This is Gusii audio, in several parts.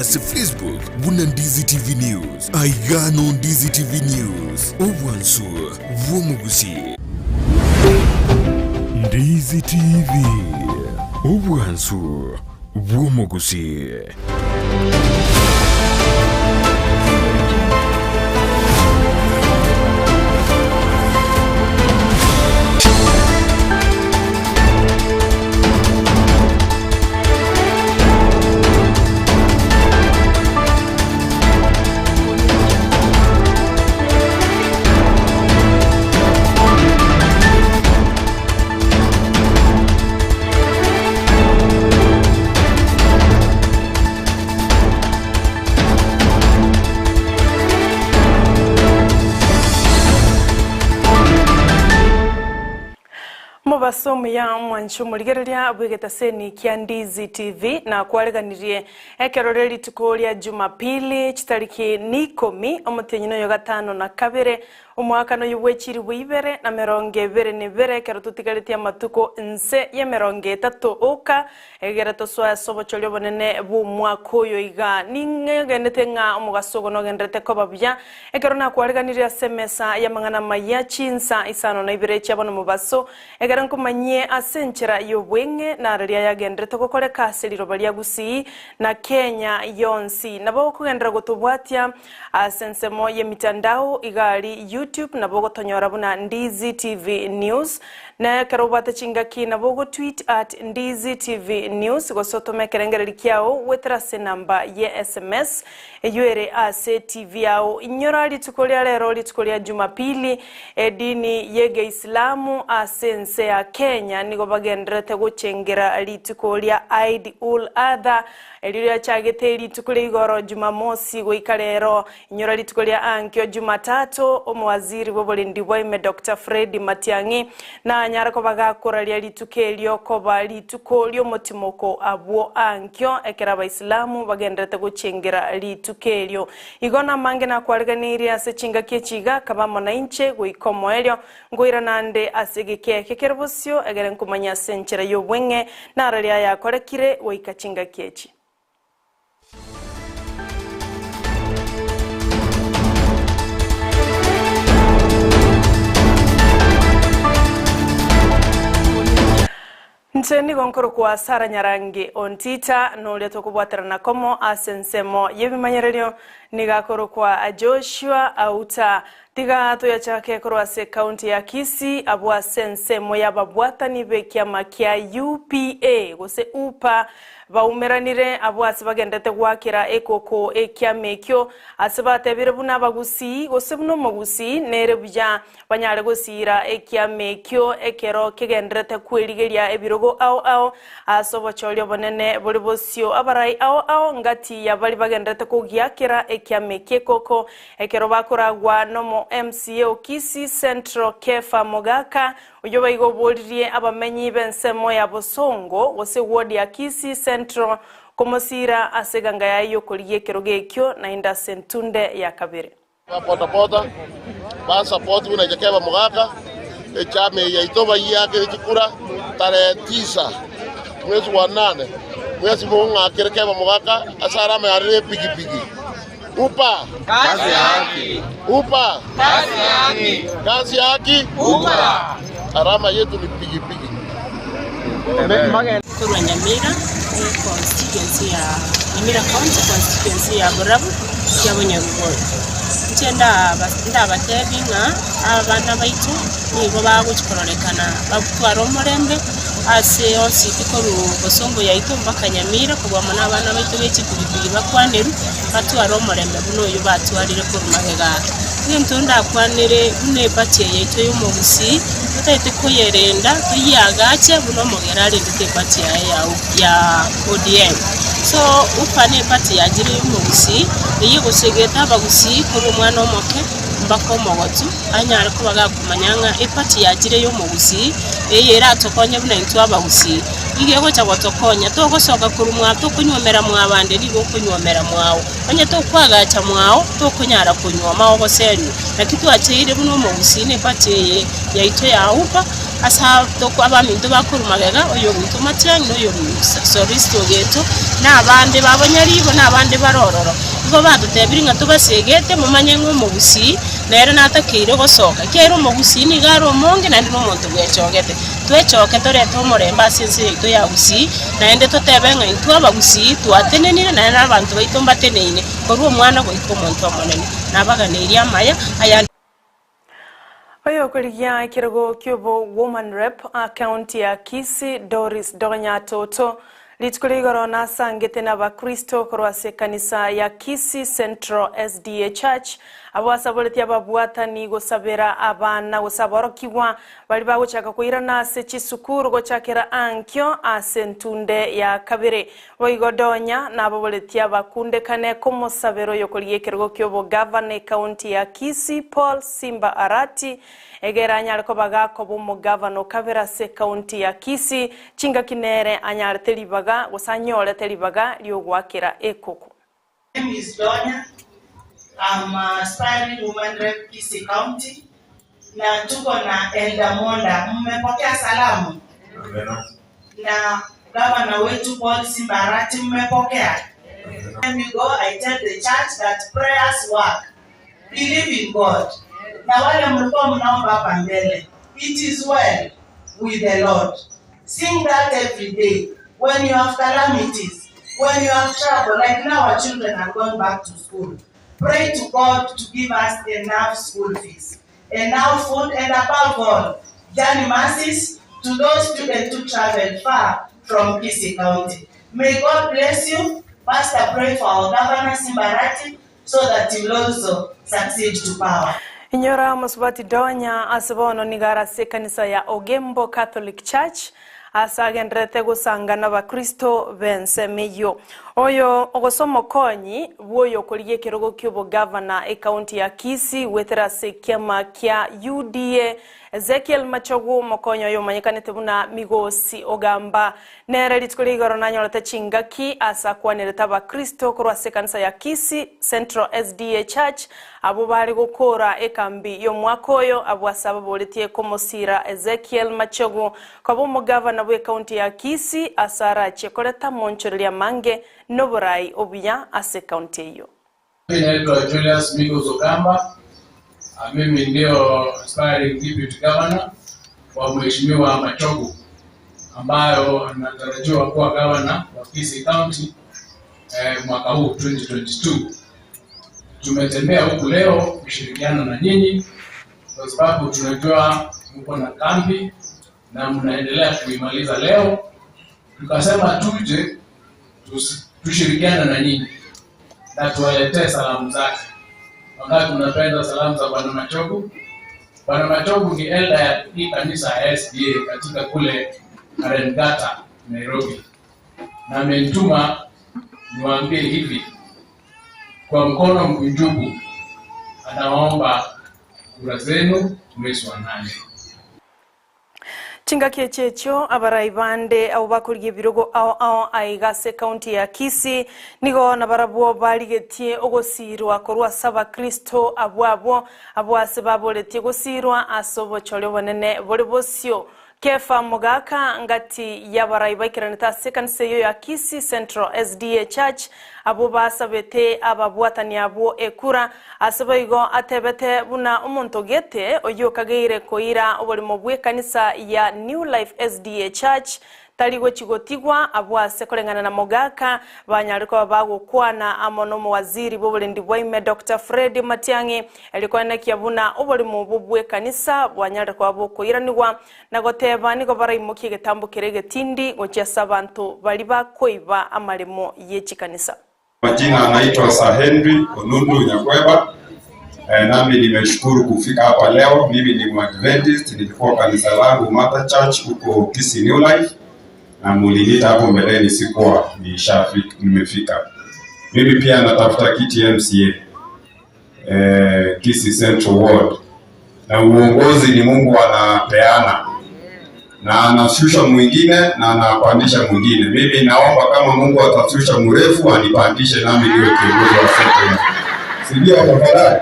ase Facebook buna Ndizi TV News. Aiga no Ndizi TV News, obwansu bw'omogusii. Ndizi TV, obwansu bw'omogusii. Mobaso omuya mwanche omorigereria bw'egetaseni kia Ndizi TV nakwareganirie ekero rie rituko ria Jumapili chitariki nikomi omotienyi noyo gatano na kabere Omwakano oyio bwe chilifu ibere na merongo ebere na ebere, ekero totigaretie amatuko inse y'emerongo etato oka, egere tosoe ase obochori obonene bw'omwaka oyo iga. Ning'egenete ng'a omogaso ogo nogenderete koba buya, ekero nakwareganirie ase emesa y'amang'ana amaya chinsa isano na ibere chia bono mobaso, egere nkomanyie ase enchera y'obweng'e naro riria yagenderete gokoreka ase riroba ria Gusii na Kenya yonsi. Nabo okogenderera gotobwatia Ase ensemo y'emitandao iga aria YouTube nabo ogotonyora buna Ndizi TV News. Na ekero obwate chingaki nabo ogotweet at Ndizi TV News gose otome ekerengereri kiao goetera ase enamba ye sms eyio ere ase TV yao. Inyora rituko ria rero rituko ria Jumapili edini y'egeisilamu ase ense ya Kenya nigo bagendererete gochengera rituko ria Eid ul Adha Erio riachagete rituko ria igoro Jumamosi goika rero. Inyora rituko ria ankio Jumatatu, omowaziri bw'oborendi bwaime Doctor Fred Matiang'i nanyare koba gakoraria rituko erio koba rituko ri'omotimoko abwo ankio ekero abaisilamu bagenderete gochengera rituko erio. Igo namange nakwareganeirie ase chingaki echi iga, kaba amo nainche goika omoerio, Nkoirana ande ase egeka eke kere bosio, egere nkomanye ase enchera y'obweng'e, nararia ayakorekire goika chingaki echi. Inche nigo nkorokwa Sara Nyarangi Ontita, na oria tokobwaterana komo ase ensemo y'ebimanyererio nigo akorokwa Joshua Auta. Tiga toyachake korwa ase ekaunti ya Kisii abwo ase ensemo y'ababwatani b'ekiama kia UPA gose UPA baumeranire abwo ase bagenderete goakera ekoko ekiama ekio ase batebire buna abagusii gose buna omogusii nere buya Banyare gosiira ekiama ekio ekero kegendererete kwerigeria ebirogo ao ao ase obochori obonene bore bosio. Abarai ao ao ngati ya baria bagendererete kogiakera ekiama eki ekoko ekero bakoragwa nomo MCA o Kisii Central Kefa Mogaka oyio baiga oboririe abamenyi b'ensemo ya Bosongo gose ward ya Kisii Central komosiira ase eganga yaye y'okorigia ekerogo ekio naende ase entunde ya kabere. Ba bodaboda ba support buna inche keba mogaka echama eye yaito bayiakere chikura tarehe tisa mwezi wa nane mwesi mong'akere keba mogaka ase arama yane ne epigipigi upa Kazi ya haki. upa Kazi ya haki. kazi ya haki Upa. arama yetu ni pigipigi. Korwa Nyamira constituency ya Nyamira county constituency ya Borabu ya Bonyarugoro. Inche ndaba ndabatebi ng'a abana baito nigo bagochi kororekana batware omorembe ase onsi pi korwa bosongo yaito mpaka Nyamira kobua mono abana baito be chipigipigi bakwanerwe batware omorembe buna oyio batwarire korwa magega aa. Egento ndakwanere buna eparty eye yaito ya omogusii, totaete koyerenda toyiagache buna omogere arendete eparty yaye ya ya ODM. So UPA ne eparty yachire ya omogusii, eyio egosegeta abagusii korwa omwana omoke mpaka omogotu, anyare koba gakomanya ng'a eparty yachire ya omogusii, eye eratokonye buna intwe abagusii. Nigo egocha gotokonya, togosoka korwa mwa tokonywomera mwabande nigo okonywomera mwao. Onye tokoagacha mwao, tokonyara konywoma ogoseria. Naki twacheire buna omogusii ne party eye yaito ya UPA. Ase tokwa abaminto bakorwa magega, oyominto Matiang'i na oyominto Soristo Ogeto, na abande babo Nyaribo, na abande bare ororo. Igo batotebirie ng'a tobasegete, momanye ng'a omogusii nere natakeire gosoka, ekiagera omogusii nigo are omonge naende nomonto bwechogete. Twechoke torete omorembe ase ense yaito ya Gusii, naende totebe ng'a intwe abagusii twatenenire naende abanto baito mbateneine, korwa omwana goika omonto omonene. Nabaganeirie amaya aya. Oyokorigia ekerogo ki'obo Woman Rep a county ya Kisii Doris Donya Toto rituko ria igoro nasangete n'abakristo korwa ase ekanisa ya Kisii Central SDA Church abwo asaboretie ababwatani gosabera abana gose aborokigwa baria bagochaka koirana ase chisukuru gochakera ankio ase entunde ya kabere. Boigo Donya nababoretie abakundekane komosabera oyokorigia ekerogo ki'obogavana ekaunti ya Kisii Paul Simba Arati egere anyare koba gakoba omogavana o kabere ase ekaunti ya Kisii chingaki nere anyarete ribaga gose anyorete ribaga riogoakera ekoko. name is Donya, I'm aspiring woman rep Kisii County na tuko na Elder Monda. Mmepokea salamu? Na gavana wetu Paul Simba Arati mmepokea? Let me go, I tell the church that prayers work. Believe in God. Na wale mlikuwa mnaomba hapa mbele. It is well with the Lord. Sing that every day. When you have calamities, when you have trouble, like now our children are going back to school. Pray to God to give us enough school fees, enough food, and above all, journey mercies to those students who travel far from Kisii County. May God bless you. Pastor, pray for our governor, Simba Arati, so that he will also succeed to power. Inyora mosubati Donya ase bono nigo are ase ekanisa ya Ogembo Catholic Church ase agendererete gosanga n'Abakristo b'ensemo eyio. Oyo ogose omokonyi bw'oyokorigia ekerogo ki'obogavana ekaunti ya Kisii goetera ase ekiama kia UDA Ezekiel Machogu omokonyi oyo omanyekanete buna Migosi Ogamba Nere rituko ria igoro nanyorete chingaki ase akwanerete Abakristo korwa ase ekanisa ya Kisii Central SDA Church, abwo bare gokoora ekambi y'omwaka oyo, abwo ase ababoretie komosiira Ezekiel Machogu koba omogavana bw'ekaunti ya Kisii ase arachie koreta amonchoreria amange noborai obuya ase ekaunti eyio. Mimi naitwa Julius Migos Ogamba, mimi ndio aspiring deputy governor wa Mheshimiwa Machogu ambayo anatarajiwa kuwa governor wa Kisii County eh, mwaka huu 2022. Tumetembea huku leo kushirikiana na nyinyi kwa sababu tunajua mko na kambi na mnaendelea kuimaliza leo. Tukasema tuje tushirikiane na nyinyi na tuwaletee salamu zake. Wangapi mnapenda salamu za Bwana Machogu? Bwana Machogu ni elder ya hii kanisa ya SDA katika kule Karengata, Nairobi, na amenituma niwaambie hivi kwa mkono mkunjufu, anaomba kura zenu mwezi wa nane. Chingaki echi echio abarai bande abwo bakorigia ebirogo ao ao aiga ase ekaunti ya Kisii nigo nabarabwo barigetie ogosiirwa korwa ase abakristo abwo abwo abwo ase baboretie gosiirwa ase obochori obonene bore bosio. Kefa Mogaka ngati y'abarai baikeranete ase ekanisa eyio ya Kisii Central SDA Church abwo basabete ababwatani abwo ekura Ase boigo atebete buna omonto gete oyio okageire koira oborimo bw'ekanisa ya New Life SDA Church tari gochi gotigwa abwo ase koreng'ana na Mogaka banyare koba bagokwana amo nomowaziri bw'oborendi bwaime Doctor Fred Matiang'i erio koenekia buna oborimo obwo bw'ekanisa bwanyarire koba bokoiranigwa na goteba nigo baraimokie egetambo keria egetindi gochia ase abanto baria bakoiba amaremo ye chikanisa. Majina anaitwa Sir Henry Onundu Nyakweba. Eh, nami nimeshukuru kufika hapa leo. Mimi ni Mwadventist, nilikuwa kanisa langu Mother Church huko Kisii New Life, na muliniita hapo mbeleni, sikuwa nishafika, nimefika. Mimi pia natafuta kiti MCA eh, Kisii Central Ward, na uongozi ni Mungu anapeana na anashusha mwingine na anapandisha mwingine. Mimi naomba kama Mungu atashusha mrefu anipandishe nami niwe kiongozi wa sekta, si ndio? Tafadhali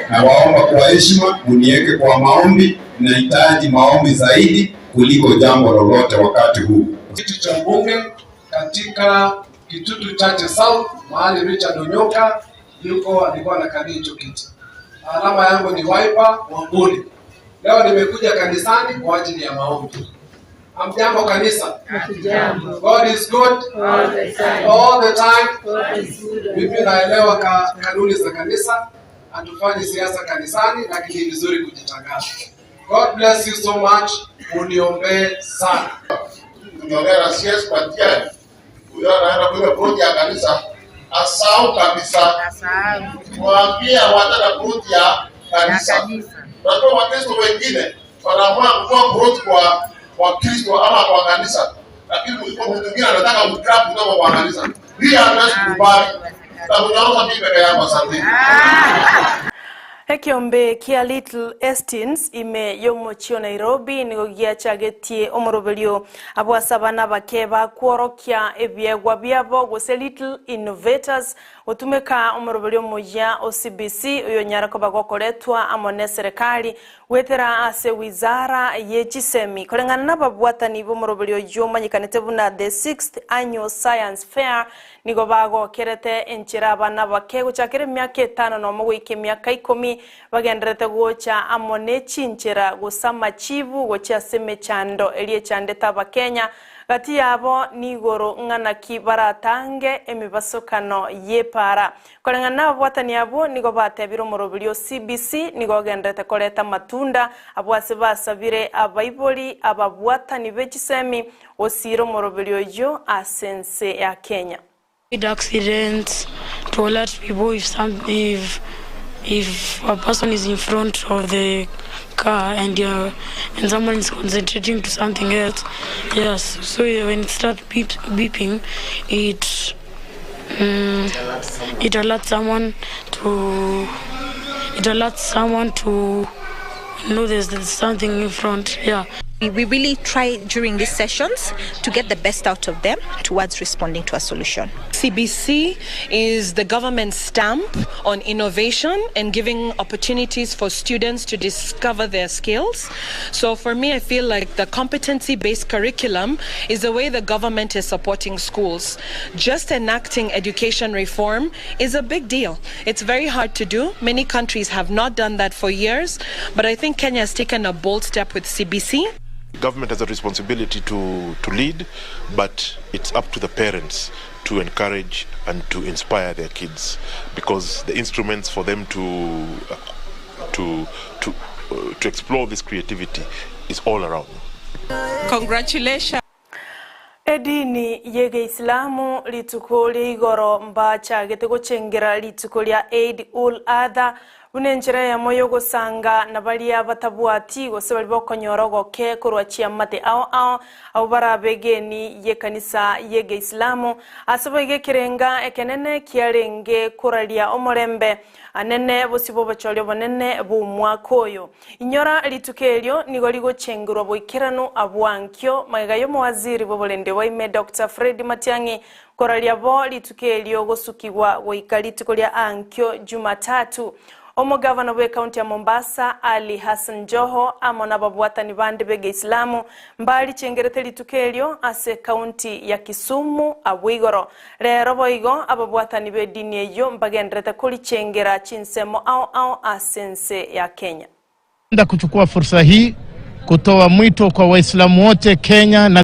nawaomba kwa heshima muniweke kwa maombi, nahitaji maombi zaidi. kuliko jambo lolote wakati huu. Kiti cha mbunge katika Kitutu Chache South, mahali Richard Onyoka yuko alikuwa anakalia hicho kiti. Alama yangu ni Wiper Wambuli. Leo nimekuja kanisani kwa ajili ya maombi. Hamjambo kanisa? God is good All the time. all the time. God is good. Mimi naelewa ka, kanuni za kanisa, hatufanyi siasa kanisani, lakini ni vizuri kujitangaza. God bless you so much. Uniombee sana. Tumeongea na CS Matiang'i, huyo anaenda kuiba ploti ya kanisa, asahau kabisa, mwambie awachane na ploti ya kanisa. Unajua Wakristo wengine wanaamua kutoa ploti kwa kwa Kristo ama kwa kanisa, lakini mtu mwingine anataka kugrab kutoka kwa kanisa. Hii hatuwezi kukubali. Na kunyoosha mimi peke yangu, asante. Ekiombe kia Little Estins ime yomochio Nairobi nigo giachagetie omoroberio abwase abana bake bakworokia ebiegwa biabo gose Little Innovators gotumeka omoroberio omoya o CBC oyo nyara koba gokoretwa amo ne serikali gwetera ase wizara ye chisemi koreng'ana na ababwatani bomoroberio oyo omanyekanete buna the 6th annual science fair nigo bagokerete enchera abana bake gochakera emiaka etano nomo goika emiaka ikomi bagenderete gocha amo ne chinchera gose amachibu gochia ase emechando eria echandete abakenya gati yabo nigoro ng'anaki baratange emibasokano yepara koreng'ana na ababwatani abwo nigo batebire omoroberi o CBC nigo ogenderete koreta amatunda abwo ase basabire abaibori ababwatani bechisemi osire omoroberi oyo ase ense ya Kenya. Accidents to alert people if some if a person is in front of the car and someone is concentrating to something else. Yes, so when it starts beeping, it alerts someone to know there's something in front. Yeah. We really try during these sessions to get the best out of them towards responding to a solution. CBC is the government stamp on innovation and giving opportunities for students to discover their skills. So for me, I feel like the competency-based curriculum is the way the government is supporting schools. Just enacting education reform is a big deal. It's very hard to do. Many countries have not done that for years, but I think Kenya has taken a bold step with CBC. Government has a responsibility to lead, but it's up to the parents to encourage and to inspire their kids, because the instruments for them to explore this creativity is all around. Congratulations. Edini yege Islamu rituko ria igoro mbachagete gochengera rituko ria Eid ul Adha buna enchera yamo yogosanga na baria batabwati gose bari bokonyora ogoke korwa chiamate ao ao abo barabegeni ye kanisa yege Islamu ase boiga ekerenga ekenene kiarenge koraria omorembe anene bosibo obochori obonene bw'omwaka oyo inyora rituko erio nigo rigochengerwa boikeranu abwankio magega ya omowaziri bw'oborende bwaime Dr. Fred Matiang'i koraria bo rituko erio gosukigwa goika rituko ria ankio Jumatatu. Omogavana bwe kaunti ya Mombasa Ali Hassan Joho amo na babwatani bande bege Islamu mbali chengerete rituko erio ase kaunti ya Kisumu abwigoro rero boigo ababwatani be dini eyo mbagenderete kurichengera chinsemo ao ao ase ense ya Kenya. Kuchukua fursa hii kutoa mwito kwa Waislamu wote Kenya na